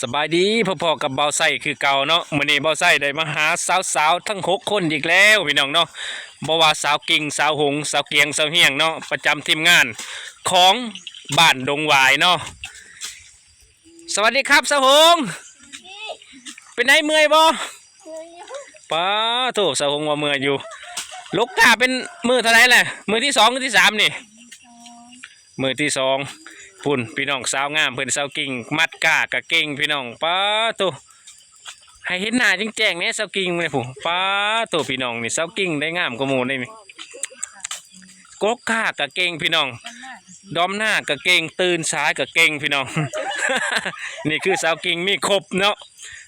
ສະບາຍດີ ພໍ້ໆກັບບ່າວໄຊຄືເກົ່າເນາະ. ມື້ນີ້ບ່າວໄຊໄດ້ມາຫາສາວໆທັງຫົກຄົນອີກແລ້ວພີ່ນ້ອງເນາະ, ບໍ່ວ່າສາວກິ່ງ, ສາວຫົງ, ສາວກຽງ, ສາວຮຽງເນາະ, ປະຈຳທີມງານຂອງບ້ານດົງຫວາຍເນາະ. ສະຫວັດດີຄັບສາວຫົງ, ເປັນໃດເມື່ອຍບໍ່? ປາໂທ້ ສາວຫົງວ່າເມື່ອຍຢູ່. ຫຼົກກ້າເປັນມື້ເທົ່າໃດແຫຼະ? ມື້ທີສອງ ມື້ທີສາມນີ້? ມື້ທີສອງ. ພຸ້ນ ພີ່ນ້ອງສາວງາມເພິ່ນ ສາວກິ່ງ ມັດກ້າກະເກັ່ງພີ່ນ້ອງ. ປາໂທ້ ໃຫ້ເຫັນໜ້າແຈ້ງໆແດ່ສາວກິ່ງແດ່ພຸ້ນ. ປາໂທ້ ພີ່ນ້ອງນີ້ ສາວກິ່ງໄດ້ງາມກວ່າໝູ່ເດ້ນີ້. ຫຼົກກ້າກະເກັ່ງພີ່ນ້ອງ, ດຳນາກະເກັ່ງ, ຕື່ນສາຍກະເກັ່ງພີ່ນ້ອງ. ນີ້ຄືສາວກິ່ງມີຄົບເນາະ.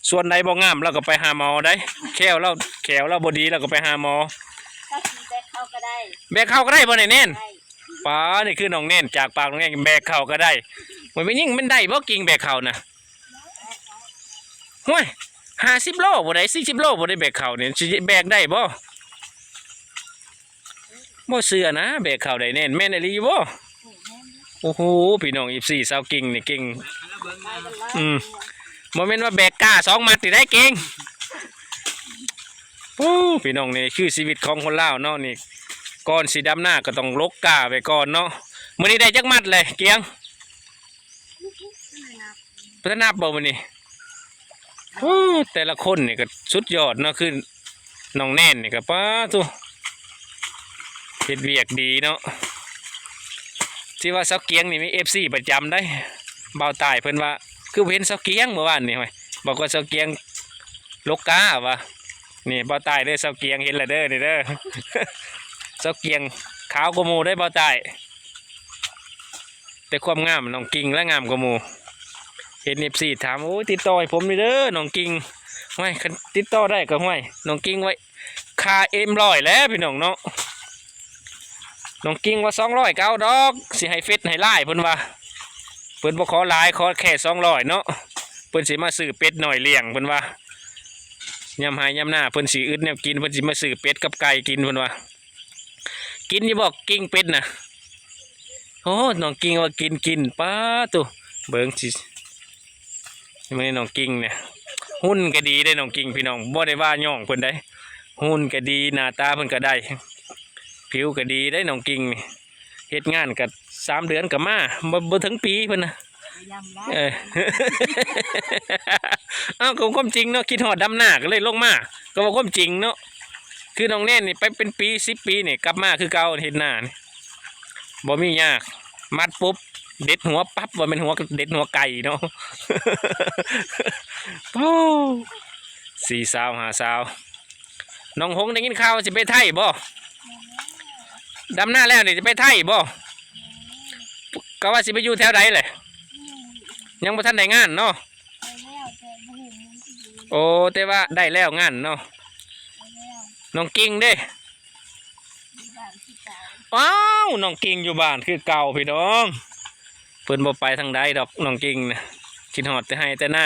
ສ່ວນໃດບໍ່ງາມລາວກໍໄປຫາໝໍໄດ໋, ແຂ້ວລາວ ແຂ້ວລາວບໍ່ດີລາວກໍໄປຫາໝໍ. ເຈົ້າຂີ່ແບກເຂົ້າກໍໄດ້ ແບກເຂົ້າກໍໄດ້ບໍ່ນີ້ແໜ້ນ? ໄດ້. ປາ ນີ້ຄືນ້ອງແໜ້ນ ຈາກປາກນ້ອງແໜ້ນ ແບກເຂົ້າກໍໄດ້. ໂອ້ຍ ແມ່ນຍິງ ແມ່ນໄດ້ບໍ່ກິ່ງແບກເຂົ້ານະ? ໂອ້ຍ ຫ້າສິບໂລບໍ່ໄດ້ ສີ່ສິບໂລບໍ່ໄດ້ ແບກເຂົ້ານີ້ ຊິແບກໄດ້ບໍ່? ບໍ່ເຊື່ອນະ ແບກເຂົ້າໄດ້ແໜ້ນ ແມ່ນອີ່ຫຼີຢູ່ບໍ່? ໂອ້ໂຫ ພີ່ນ້ອງ ເອັຟຊີ ສາວກິ່ງນີ້ເກັ່ງ. ອືມ ບໍ່ແມ່ນວ່າແບກກ້າສອງມັດນີ້ໄດ້ເກັ່ງ. ໂອ້ ພີ່ນ້ອງ ນີ້ຄືຊີວິດຂອງຄົນລາວເນາະ. ນີ້ ກ່ອນຊິດຳນາກໍຕ້ອງຫຼົກກ້າໄວ້ກ່ອນເນາະ. ມື້ນີ້ໄດ້ຈັກມັດແຫຼະກຽງ? ບໍ່ທັນນັບບໍ່ມື້ນີ້? ໂອ້ ແຕ່ລະຄົນນີ້ກໍສຸດຍອດເນາະ. ຄືນ້ອງແນນນີ້ກໍ ປາໂທ້ ເຮັດວຽກດີເນາະ. ທີ່ວ່າສາວກຽງນີ້ມີເອັຟຊີປະຈຳໄດ໋. ບ່າວຕ່າຍເພິ່ນວ່າ ຄືບໍ່ເຫັນສາວກຽງມື້ວານນີ້ ຫ້ວຍ ບອກວ່າສາວກຽງຫຼົກກ້າວ່າ. ນີ້ບ່າວຕ່າຍເດີ ສາວກຽງເຫັນແລ້ວເດີ ນີ້ເດີ. ສາວກຽງຂາວກວ່າໝູ່ໄດ໋ບ່າວຕ່າຍ. ແຕ່ຄວາມງາມນ້ອງກິ່ງລະງາມກວ່າໝູ່. ເຫັນເອັຟຊີຖາມ ໂອ້ຍ ຕິດຕໍ່ໃຫ້ຜົມນີ້ເດີນ້ອງກິ່ງ. ຫ້ວຍ ຄັນຕິດຕໍ່ໄດ້ກໍ ຫ້ວຍ ນ້ອງກິ່ງໄວ້ຄ່າເອັມຮ້ອຍແຫຼະພີ່ນ້ອງເນາະ. ນ້ອງກິ່ງວ່າ ສອງຮ້ອຍກໍເອົາດອກ ຊິໃຫ້ເຟດໃຫ້ລາຍ ເພິ່ນວ່າ. ເພິ່ນບໍ່ຂໍຫຼາຍ ຂໍແຄ່ສອງຮ້ອຍເນາະ. ເພິ່ນຊິມາຊື້ເປັດນ້ອຍລ້ຽງ ເພິ່ນວ່າ. ຍາມໄຮ່ຍາມນາເພິ່ນຊິອຶດແນວກິນ ເພິ່ນຊິມາຊື້ເປັດກັບໄກ່ກິນ ເພິ່ນວ່າ. ກິນຢູ່ບໍ່ກິ່ງເປັດນະ? ໂອ້ ນ້ອງກິ່ງວ່າກິນ ກິນ. ປາໂທ້ ເບິ່ງຊິ ມື້ນີ້ນ້ອງກິ່ງນີ້ ຫຸ່ນກໍດີເດ້ນ້ອງກິ່ງພີ່ນ້ອງ. ບໍ່ໄດ້ວ່າຍ້ອງເພິ່ນໃດ ຫຸ່ນກໍດີ ໜ້າຕາເພິ່ນກໍໄດ້ ຜິວກໍດີເດ້ນ້ອງກິ່ງນີ້. ເຮັດງານກໍສາມເດືອນກໍມາ ບໍ່ ບໍ່ເຖິງປີເພິ່ນນະ. ເອີ ເອົ້າ ກໍຄວາມຈິງເນາະ ຄິດຮອດດຳນາກໍເລີຍລົງມາ. ກໍເວົ້າຄວາມຈິງເນາະ ຄືນ້ອງແນນນີ້ໄປເປັນປີສິບປີນີ້ ກັບມາຄືເກົ່າເຮັດນານີ້ ບໍ່ມີຍາກ. ມັດປຸບ ເດັດຫົວປັບ ວ່າແມ່ນຫົວ ເດັດຫົວໄກ່ເນາະ. ໂອ້ ສີ່ສາວຫ້າສາວ. ນ້ອງຫົງໄດ້ຍິນຂ່າວວ່າຊິໄປໄທບໍ່? ດຳນາແລ້ວນີ້ຈະໄປໄທບໍ່? ກະວ່າຊິໄປຢູ່ແຖວໃດແຫຼະ? ຍັງບໍ່ທັນໄດ້ງານເນາະ. ໂອ້ ແຕ່ວ່າໄດ້ແລ້ວງານເນາະ. ນ້ອງກິ່ງເດ້? ອ້າວ ນ້ອງກິ່ງຢູ່ບ້ານຄືເກົ່າພີ່ນ້ອງ. ເພິ່ນບໍ່ໄປທາງໃດດອກນ້ອງກິ່ງນະ ຄິດຮອດແຕ່ໄຮ່ແຕ່ນາ.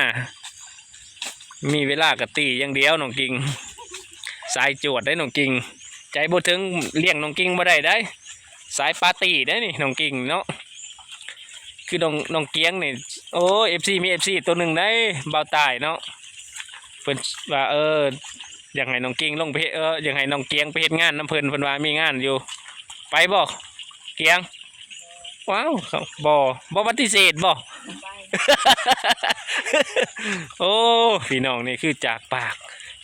ມີເວລາກະຕີຢ່າງດຽວນ້ອງກິ່ງ ສາຍຈວດໄດ໋ນ້ອງກິ່ງ. ໃຈບໍ່ເຖິງລ້ຽງນ້ອງກິ່ງບໍ່ໄດ້ໄດ໋ ສາຍປາຕີ້ໄດ໋ນີ້ນ້ອງກິ່ງເນາະ. ຄືນ້ອງ ນ້ອງກຽງນີ້ ໂອ້ຍ ເອັຟຊີ ມີເອັຟຊີໂຕໜຶ່ງໄດ໋ ບ່າວຕ່າຍເນາະ. ເພິ່ນວ່າ ເອີ ຢາກໃຫ້ນ້ອງກິ່ງລົງໄປເຮັດ ເອີ ຢາກໃຫ້ນ້ອງກຽງໄປເຮັດງານນຳເພິ່ນ ເພິ່ນວ່າມີງານຢູ່. ໄປບໍ່ກຽງ? ວ້າວ ບໍ່ ບໍ່ປະຕິເສດບໍ່? ໂອ້ ພີ່ນ້ອງ ນີ້ຄືຈາກປາກ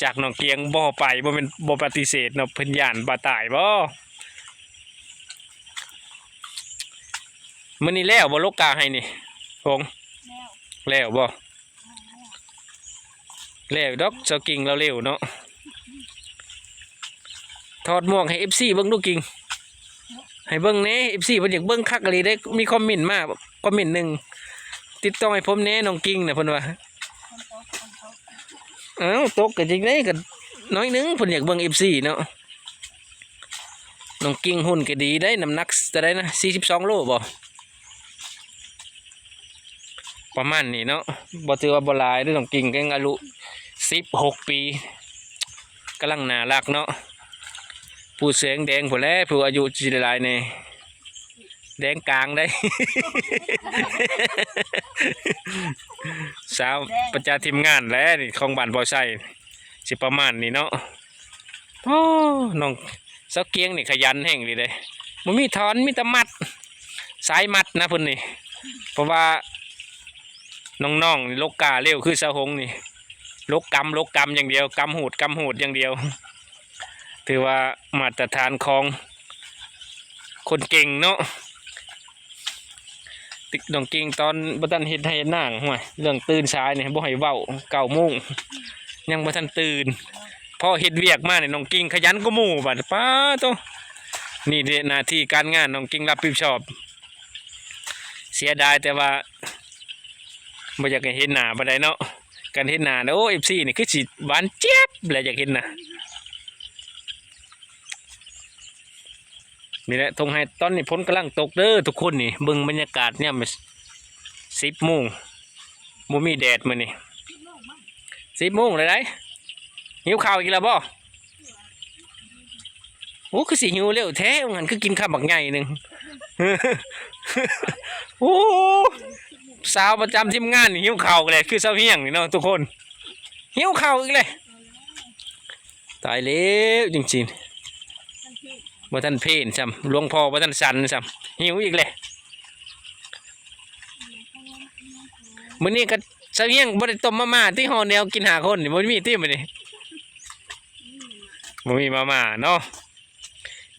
ຈາກນ້ອງກຽງບໍ່ໄປ ບໍ່ແມ່ນບໍ່ປະຕິເສດເນາະ. ເພິ່ນຢ້ານບ່າວຕ່າຍບໍ່? ມື້ນີ້ແລ້ວບໍ່ ຫຼົກກ້າໄຮ່ນີ້ ຫົງ? ແລ້ວ ແລ້ວບໍ່? ແລ້ວດອກ ສາວກິ່ງລາວເລັວເນາະ. ຖອດໝວກໃຫ້ເອັຟຊີເບິ່ງດູກິ່ງ ໃຫ້ເບິ່ງແດ່ ເອັຟຊີເພິ່ນຢາກເບິ່ງຄັກອີ່ຫຼີເດ້. ມີຄອມເມັນມາຄອມເມັນໜຶ່ງ ຕິດຕໍ່ໃຫ້ຜົມແດ່ນ້ອງກິ່ງນະ ເພິ່ນວ່າ. ອ້າວ ຕົກກໍຈິງເດ້ ກໍໜ້ອຍໜຶ່ງ ເພິ່ນຢາກເບິ່ງເອັຟຊີເນາະ. ນ້ອງກິ່ງຫຸ່ນກໍດີເດ້ ນ້ຳໜັກເທົ່າໃດນະ ສີ່ສິບສອງໂລບໍ່? ປະມານນີ້ເນາະ ບໍ່ຖືວ່າບໍ່ຫຼາຍເດ້. ນ້ອງກິ່ງກໍຍັງອາຍຸສິບຫົກປີ ກຳລັງໜ້າຮັກເນາະ. ຜູ້ເສືອແດງພຸ້ນແຫຼະ ຜູ້ອາຍຸຊິຫຼາຍແດ່. ແດງກາງໄດ໋ ສາວປະຈາທີມງານແຫຼະນີ້ ຂອງບ້ານບໍ່ໄຊ ຊິປະມານນີ້ເນາະ. ໂອ້ ນ້ອງສາວກຽງນີ້ຂະຫຍັນແຮງອີ່ຫຼີເດ້ ບໍ່ມີຖອນ ມີແຕ່ມັດ ສາຍມັດນະເພິ່ນນີ້ ເພາະວ່ານ້ອງໆນີ້ ຫຼົກກ້າເລັວ ຄືສາວຫົງນີ້ ຫຼົກກຳ ຫຼົກກຳຢ່າງດຽວ ກຳຫູດ ກຳຫູດຢ່າງດຽວ ຖືວ່າມາດຕະຖານຂອງຄົນເກັ່ງເນາະ. ຕິກ ນ້ອງກິງຕອນບໍ່ທັນເຮັດໄຮ່ເຮັດນາ ຫ້ວຍ ເລື່ອງຕື່ນສາຍນີ້ບໍ່ໃຫ້ເວົ້າ ເກົ້າໂມງຍັງບໍ່ທັນຕື່ນ ພໍເຮັດວຽກມານີ້ ນ້ອງກິງຂະຫຍັນກວ່າໝູ່ບັດ ປາໂທ້ ນີ້ເດ້ໜ້າທີ່ການງານ ນ້ອງກິງຮັບຜິດຊອບ. ເສຍດາຍແຕ່ວ່າບໍ່ຢາກໃຫ້ເຫັນໜ້າປານໃດເນາະ ຄັນເຫັນໜ້າ ໂອ້ ເອັຟຊີ ນີ້ຄືຊິຫວານຈຽບແຫຼະ ຢາກເຫັນໜ້າ. ນີ້ແຫຼະທົ່ງໄຮ່ ຕອນນີ້ຝົນກຳລັງຕົກເດີທຸກຄົນ ນີ້ເບິ່ງບັນຍາກາດຍາມສິບໂມງ ບໍ່ມີແດດມື້ນີ້ ສິບໂມງແລ້ວໃດ໋. ຫິວເຂົ້າອີກແລ້ວບໍ່? ໂອ້ ຄືຊິຫິວເລັວແທ້ ວ່າຫັ້ນ ຄືກິນຄຳບັກໃຫຍ່ໜຶ່ງ. ໂອ້ ສາວປະຈຳທີມງານຫິວເຂົ້າແລ້ວ ຄືສາວຮຽງນີ້ເນາະທຸກຄົນ ຫິວເຂົ້າອີກແລ້ວ. ຕາຍແລ້ວຈັ່ງຊີ້ ບໍ່ທັນເພນຊ້ຳ ຫຼວງພໍ່ບໍ່ທັນສັນຊ້ຳ ຫິວອີກແລ້ວ. ມື້ນີ້ກໍສາວຮຽງບໍ່ໄດ້ຕົ້ມມາມ່າຕິ ຫໍ່ແນວກິນຫ້າຄົນນີ້ ບໍ່ມີຕິມື້ນີ້ ບໍ່ມີມາມ່າເນາະ.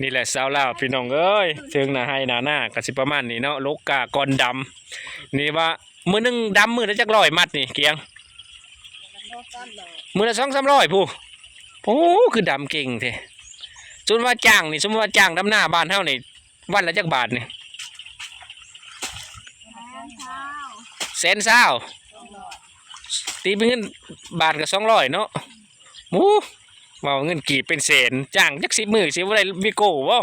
ນີ້ແຫຼະຊາວລາວພີ່ນ້ອງເອີຍ ເທິງໜ້າໄຮ່ໜ້ານາກໍຊິປະມານນີ້ເນາະ ຫຼົກກ້າກ່ອນດຳ. ນີ້ວ່າມື້ໜຶ່ງດຳມື້ລະຈັກຮ້ອຍມັດນີ້ກຽງ? ມື້ລະສອງສາມຮ້ອຍພຸ້ນ. ໂອ້ ຄືດຳເກັ່ງແທ້. ສົມມຸດວ່າຈ້າງນີ້ ສົມມຸດວ່າຈ້າງດຳນາບ້ານເຮົານີ້ ວັນລະຈັກບາດນີ້? ແສນຊາວ ແສນຊາວ ຕີເປັນເງິນບາດກໍສອງຮ້ອຍເນາະ. ໂອ້ ເວົ້າເງິນກີບເປັນແສນ ຈ້າງຈັກສິບມື້ ຊິບໍ່ໄດ້ວີໂກ້ບໍ່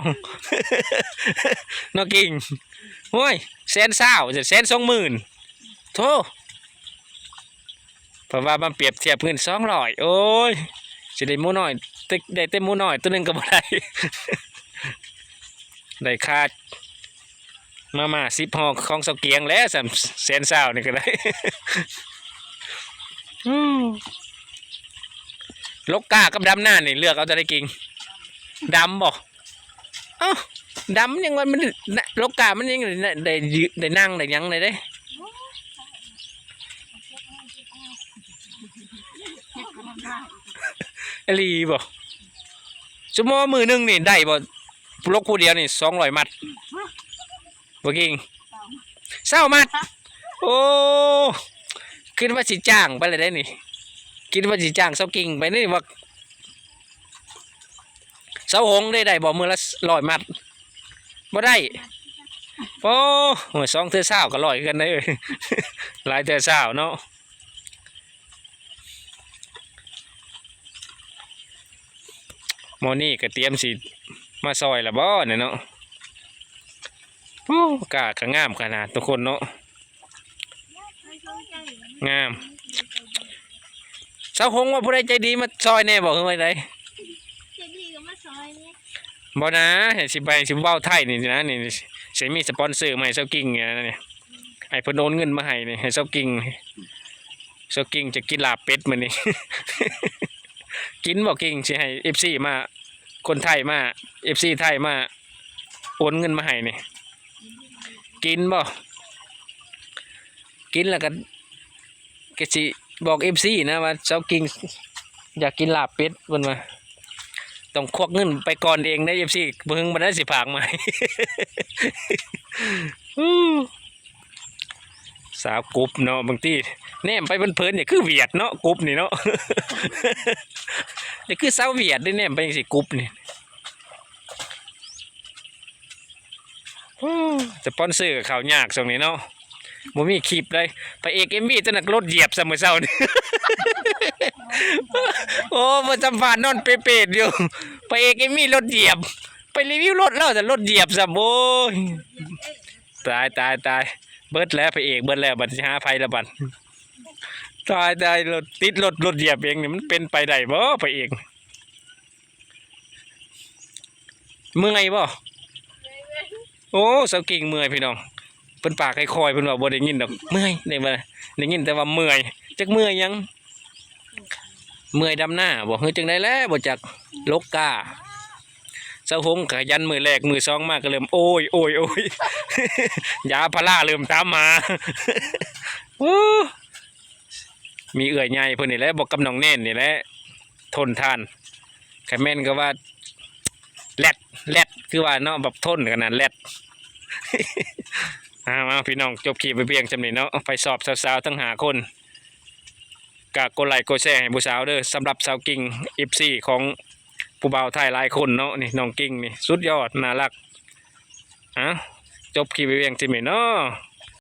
ນ້ອງກິງ? ໂອ້ຍ ແສນຊາວ ແສນສອງໝື່ນ ໂທ້. ເພາະວ່າມາປຽບທຽບເງິນສອງຮ້ອຍ ໂອ້ຍ ຊິໄດ້ໝູນ້ອຍ ໄດ້ແຕ່ໝູນ້ອຍໂຕໜຶ່ງກໍບໍ່ໄດ້ ໄດ້ຄ່າ ມາມ່າສິບຫໍ່ຂອງສາວກຽງແຫຼະ ສາມແສນຊາວນີ້ກໍໄດ້. ຫຼົກກ້າກັບດຳນານີ້ເລືອກເອົາຕົວໃດກິງ? ດຳບໍ່? ເອົ້າ ດຳຍັງວ່າມັນ ຫຼົກກ້າມັນຍັງໄດ້ ໄດ້ ໄດ້ນັ່ງໄດ້ຫຍັງໄດ້ເດ້. ອີ່ຫຼີບໍ່? ສົມມຸດວ່າມື້ໜຶ່ງນີ້ໄດ້ບໍ່? ຫຼົກຜູ້ດຽວນີ້ສອງຮ້ອຍມັດບໍ່ກິງ? ຊາວມັດ. ໂອ້ ຄິດວ່າຊິຈ້າງໄປແລ້ວເດ້ນີ້ ຄິດວ່າຊິຈ້າງສາວກິງໄປນີ້ວ່າ ສາວຫົງເດ້ ໄດ້ບໍ່ມື້ລະຮ້ອຍມັດ? ບໍ່ໄດ້. ໂອ້ ສອງເທື່ອຊາວກໍຮ້ອຍຄືກັນເດ້ ຫຼາຍເທື່ອຊາວເນາະ. ໝໍນີ້ກໍຕຽມຊິມາຊ່ອຍລະບໍ່ນີ້ເນາະ? ໂອ້ ກ້າກໍງາມຂະໜາດທຸກຄົນເນາະ ງາມ. ສາວຫົງວ່າຜູ້ໃດໃຈດີມາຊ່ອຍແດ່ບໍ່ ຄືວ່າໃດ? ໃຈດີກໍມາຊ່ອຍແດ່. ບໍ່ນາ ໃຫ້ຊິໄປ ຊິເວົ້າໄທນີ້ນະ ນີ້ ຊິມີສະປອນເຊີມາໃຫ້ສາວກິງນີ້ນະ ນີ້ ໃຫ້ເພິ່ນໂອນເງິນມາໃຫ້ນີ້ ໃຫ້ສາວກິງ ສາວກິງຈະກິນລາບເປັດມື້ນີ້ ກິນບໍ່ກິງ? ຊິໃຫ້ເອັຟຊີມາ ຄົນໄທມາ ເອັຟຊີໄທມາໂອນເງິນມາໃຫ້ນີ້ ກິນບໍ່? ກິນແລ້ວກໍ ກໍຊິບອກເອັຟຊີນະວ່າສາວກິງຢາກກິນລາບເປັດ ເພິ່ນວ່າ ຕ້ອງຄວັກເງິນໄປກ່ອນເອງເດ້ ເອັຟຊີ ບໍ່ເຖິງບັນໄດຊິຝາກມາໃຫ້. ສາວກົບເນາະ ບາງທີແນມໄປເພີນໆ ນີ້ຄືຫວຽດເນາະ ກົບນີ້ເນາະ ນີ້ຄືຊາວຫວຽດເດ້ ແນມໄປຈັ່ງຊີ້ ກົບນີ້. ໂອ້ ສະປອນເຊີກໍເຂົ້າຍາກຊ່ວງນີ້ເນາະ ບໍ່ມີຄລິບໃດ໋. ພະເອກເອັມວີຕົວນັ້ນກໍລົດຢຽບຊະມື້ເຊົ້ານີ້ ໂອ້ ມາສຳພາດນອນເປເປດຢູ່ ພະເອກເອັມວີລົດຢຽບ ໄປຣີວິວລົດລາວ ແຕ່ລົດຢຽບຊະ ໂອ້ຍ ຕາຍ ຕາຍ ຕາຍ ເບິດແລ້ວພະເອກ ເບິດແລ້ວ ບັດຊິຫາໃຜລະບັດ ຕາຍ ຕາຍ ລົດຕິດລົດ ລົດຢຽບເອງນີ້ ມັນເປັນໄປໄດ້ບໍ່ພະເອກ? ເມື່ອຍບໍ່? ໂອ້ ສາວກິ່ງເມື່ອຍພີ່ນ້ອງ ເພິ່ນປາກຄ່ອຍໆ ເພິ່ນວ່າບໍ່ໄດ້ຍິນດອກ ເມື່ອຍ ໄດ້ວ່າ ໄດ້ຍິນແຕ່ວ່າເມື່ອຍ ຈັກເມື່ອຍຫຍັງ ເມື່ອຍດຳນາບໍ່ ຄືຈັ່ງໃດແຫຼະ ບໍ່ຈັກ ລົກກ້າ. ສາວຫົງຂະຫຍັນ ມື້ແລກມື້ສອງມາກໍເລີ່ມໂອຍ ໂອຍ ໂອຍ ຢາພາລາເລີ່ມຕາມຫາ. ໂອ້ ມີເອື້ອຍໃຫຍ່ເພິ່ນນີ້ແຫຼະ ບໍ່ ກັບນ້ອງແນນນີ້ແຫຼະ ທົນທານ. ຄັນແມ່ນກໍວ່າແລັດ ແລັດ ຄືວ່າເນາະ ແບບທົນຂະໜາດແລັດ. ເອົາ ເອົາ ພີ່ນ້ອງ ຈົບຄລິບໄວ້ພຽງສ່ຳນີ້ເນາະ ໃຜຊອບສາວໆທັງຫ້າຄົນ ກໍກົດໄລກົດແຊໃຫ້ຜູ້ສາວເດີ ສຳລັບສາວກິ່ງ ເອັຟຊີ ຂອງຜູ້ບ່າວໄທຫຼາຍຄົນເນາະ ນີ້ນ້ອງກິ່ງນີ້ສຸດຍອດ ໜ້າຮັກ. ເອົາ ຈົບຄລິບໄວ້ພຽງສ່ຳນີ້ເນາະ.